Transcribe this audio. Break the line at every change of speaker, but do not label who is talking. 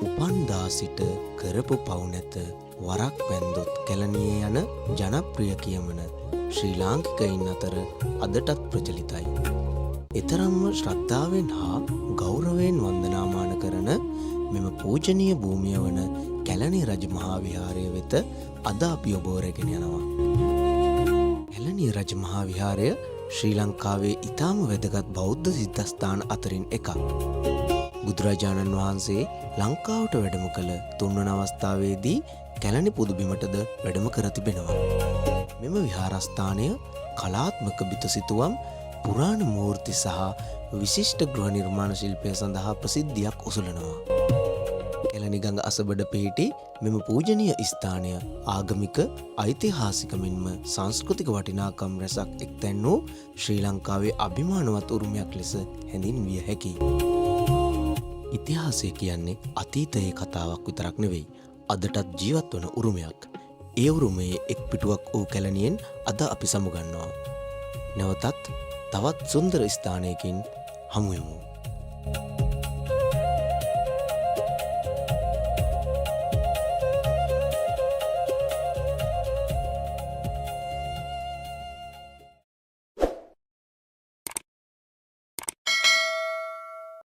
උපන්දා සිට කරපු පව් නැත වරක් වැන්දොත් කැලණියේ යන ජනප්‍රිය කියමන ශ්‍රී ලාංකිකයින් අතර අදටත් ප්‍රචලිතයි. එතරම්ම ශ්‍රද්ධාවෙන් හා ගෞරවයෙන් වන්දනාමාන කරන මෙම පූජනීය භූමිය වන කැලණි රජ මහා විහාරය වෙත අද අපි ඔබව රැගෙන යනවා. කැලණිය රජ මහා විහාරය ශ්‍රී ලංකාවේ ඉතාම වැදගත් බෞද්ධ සිද්ධස්ථාන අතරින් එකක්. බුදුරජාණන් වහන්සේ ලංකාවට වැඩම කළ තුන්වන අවස්ථාවේදී කැලණි පුදුබිමටද වැඩම කර තිබෙනවා. මෙම විහාරස්ථානය කලාත්මක බිතුසිතුවම්, පුරාණ මූර්ති සහ විශිෂ්ට ගෘහ නිර්මාණ ශිල්පය සඳහා ප්‍රසිද්ධියක් ඔසුලනවා. කැලණි ගඟ අසබඩ පිහිටි මෙම පූජනීය ස්ථානය ආගමික, ඓතිහාසික මෙන්ම සංස්කෘතික වටිනාකම් රැසක් එක්තැන් වූ ශ්‍රී ලංකාවේ අභිමානවත් උරුමයක් ලෙස හැඳින්විය හැකියි. ඉතිහාසය කියන්නේ අතීතයේ කතාවක් විතරක් නෙවෙයි, අදටත් ජීවත් වන උරුමයක්. ඒ උරුමයේ එක් පිටුවක් වූ කැලණියෙන් අද අපි සමුගන්නවා. නැවතත් තවත් සුන්දර ස්ථානයකින් හමුවෙමු.